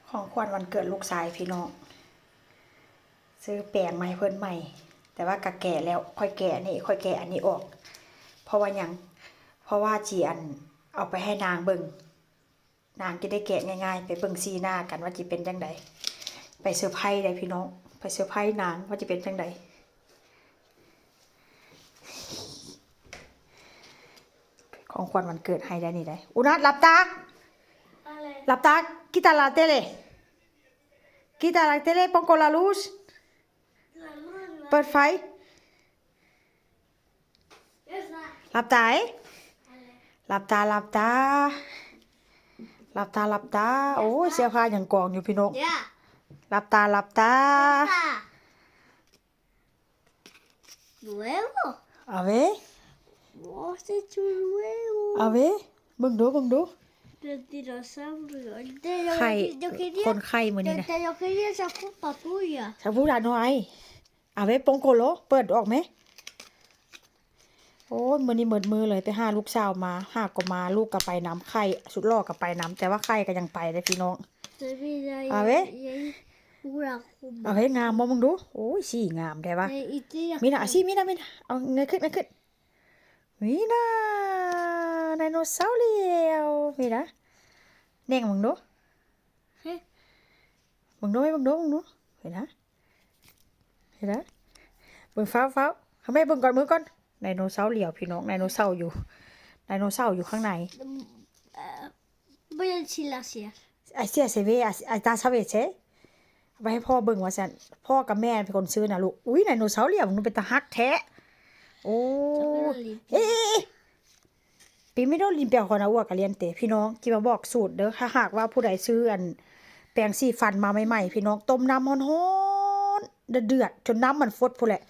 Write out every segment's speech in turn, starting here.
ຂອງຂວັນວັນເກີດລູກຊາຍພີ່ນ້ອງ ຊື້ແປງມາໃຫ້ເພິ່ນໃໝ່ ແຕ່ວ່າກະແກະແລ້ວ ຂ້ອຍແກະອັນນີ້ ຂ້ອຍແກະອັນນີ້ອອກ ເພາະວ່າຫຍັງ? ເພາະວ່າຊິອັນ ເອົາໄປໃຫ້ນາງເບິ່ງ ນາງຈະໄດ້ແກະງ່າຍໆ ໄປເບິ່ງສີໜ້າກັນວ່າຊິເປັນຈັ່ງໃດ ໄປເຊີໄພໄດ໋ພີ່ນ້ອງ ໄປເຊີໄພນາງວ່າຊິເປັນຈັ່ງໃດ. ຂອງຂວັນວັນເກີດໃຫ້ໄດ້ນີ້ໄດ໋. Una, ຫຼັບຕາ ຫຼັບຕາ quita la tele, quita la tele, pon con la luz, ເປີດໄຟ. ຫຼັບຕາ ຫຼັບຕາ ຫຼັບຕາ ຫຼັບຕາ ຫຼັບຕາ. ໂອ້ຍ ເສື້ອຜ້າຍັງກອງຢູ່ພີ່ນ້ອງ. ຫຼັບຕາ ຫຼັບຕາ. Nuevo. A ver. Oh, está hecho nuevo. A ver, ເບິ່ງດູ ເບິ່ງດູ. Del dinosaurio. ໄຂ່ Yo quería, ຄົນໄຂ່ມື້ນີ້ນະ. Yo quería esa copa tuya. Esa copa no hay. A ver, pon color. ເປີດອອກແມ. ໂອ້ຍ ມື້ນີ້ໝົດມື້ເລີຍ ໄປຫາລູກສາວມາ ຫາກໍມາ ລູກກໍໄປນຳ ໄຂ່ສຸດຫຼໍ່ກໍໄປນຳ ແຕ່ວ່າໄຂ່ກໍຍັງໄປເດ້ພີ່ນ້ອງ. A ver. A ver, ງາມບໍ່ ເບິ່ງດູ. ໂອ້ຍ ສີງາມແທ້ວະ. Mira, así, mira, mira. ເອົາເງີຍຂຶ້ນ ເງີຍຂຶ້ນ. Mira, ໄດໂນເສົາຫຼຽວ. Mira. ແນງເບິ່ງດູ. ເບິ່ງດູ ເບິ່ງດູ ເບິ່ງດູ. ເຫັນນະ ເຫັນນະ. ເບິ່ງ ຟ້າວ ຟ້າວ. ໃຫ້ແມ່ເບິ່ງກ່ອນ ເບິ່ງກ່ອນ. ໄດໂນເສົາຫຼຽວພີ່ນ້ອງ ໄດໂນເສົາຢູ່ ໄດໂນເສົາຢູ່ຂ້າງໃນ. Voy a decir gracias. Así se ve, así, así se ve. ເອົາໄປໃຫ້ພໍ່ເບິ່ງວ່າຊັ້ນ. ພໍ່ກັບແມ່ເປັນຄົນຊື້ນະລູກ. ອຸ້ຍ ໄດໂນເສົາຫຼຽວ ມັນເປັນຕາຮັກແທ້. ໂອ້ Primero limpia con agua caliente ພີ່ນ້ອງ ຊິມາບອກສູດເດີ. ຖ້າຫາກວ່າຜູ້ໃດຊື້ອັນແປງສີຟັນມາໃໝ່ໆ ພີ່ນ້ອງ ຕົ້ມນ້ຳຮ້ອນໆ ເດືອດໆ ຈົນນ້ຳມັນຟົດພຸ້ນແຫຼະ.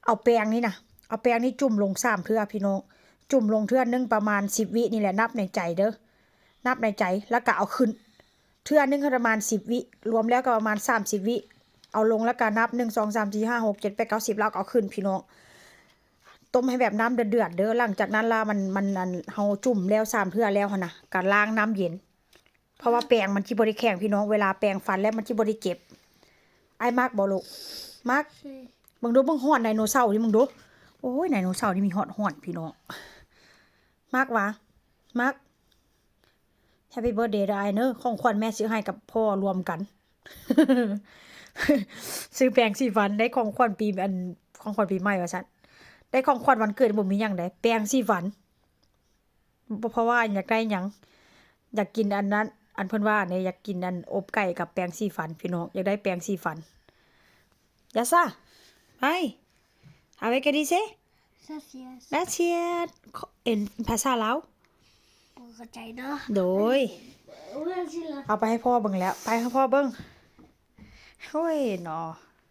ເອົາແປງນີ້ນະ ເອົາແປງນີ້ຈຸ່ມລົງສາມເທື່ອພີ່ນ້ອງ ຈຸ່ມລົງເທື່ອໜຶ່ງປະມານສິບວິນີ້ແຫຼະ ນັບໃນໃຈເດີ ນັບໃນໃຈ ແລ້ວກະເອົາຂຶ້ນ ເທື່ອໜຶ່ງປະມານສິບວິ ລວມແລ້ວກໍປະມານສາມສິບວິ ເອົາລົງແລ້ວກໍນັບ ໜຶ່ງ ສອງ ສາມ ສີ່ ຫ້າ ຫົກ ເຈັດ ແປດ ເກົ້າ ສິບ ແລ້ວກໍເອົາຂຶ້ນພີ່ນ້ອງ. ຕົ້ມໃຫ້ແບບນ້ຳເດືອດໆເດີ. ຫຼັງຈາກນັ້ນລະມັນ ມັນ ອັນ ເຮົາຈຸ່ມແລ້ວສາມເທື່ອແລ້ວຫັ້ນນະ ກໍລ້າງນ້ຳເຢັນ ເພາະວ່າແປງມັນຊິບໍ່ໄດ້ແຂງພີ່ນ້ອງ ເວລາແປງຟັນແລ້ວມັນຊິບໍ່ໄດ້ເຈັບ. ອ້າຍມັກບໍ່ລູກ? ມັກ. ເບິ່ງດູ ເບິ່ງຮ້ອນໄດໂນເສົານີ້ ເບິ່ງດູ. ໂອ້ຍ ໄດໂນເສົານີ້ມີຮອດຮ້ອນພີ່ນ້ອງ. ມັກຫວາ? ມັກ. Happy birthday ເດີອ້າຍເນີ ຂອງຂວັນແມ່ຊື້ໃຫ້ກັບພໍ່ລວມກັນ ຊື້ແປງສີຟັນ ໄດ້ຂອງຂວັນປີ ອັນ ຂອງຂວັນປີໃໝ່ວ່າຊັ້ນ ໄດ້ຂອງຂວັນວັນເກີດ ບໍ່ມີຫຍັງໃດ ແປງສີຟັນ. ເພາະວ່າຢາກໄດ້ຫຍັງ ຢາກກິນອັນນັ້ນ ອັນເພິ່ນວ່ານີ້ ຢາກກິນອັນອົບໄກ່ກັບແປງສີຟັນ ພີ່ນ້ອງ ຢາກໄດ້ແປງສີຟັນ. Ya está. Ay. A ver, ¿qué dice? Gracias. Gracias. En ພາສາລາວ. ຂອບໃຈເນາະ. ໂດຍ. ເອົາໄປໃຫ້ພໍ່ເບິ່ງແລ້ວ ໄປໃຫ້ພໍ່ເບິ່ງ. ໂອ້ຍເນາະ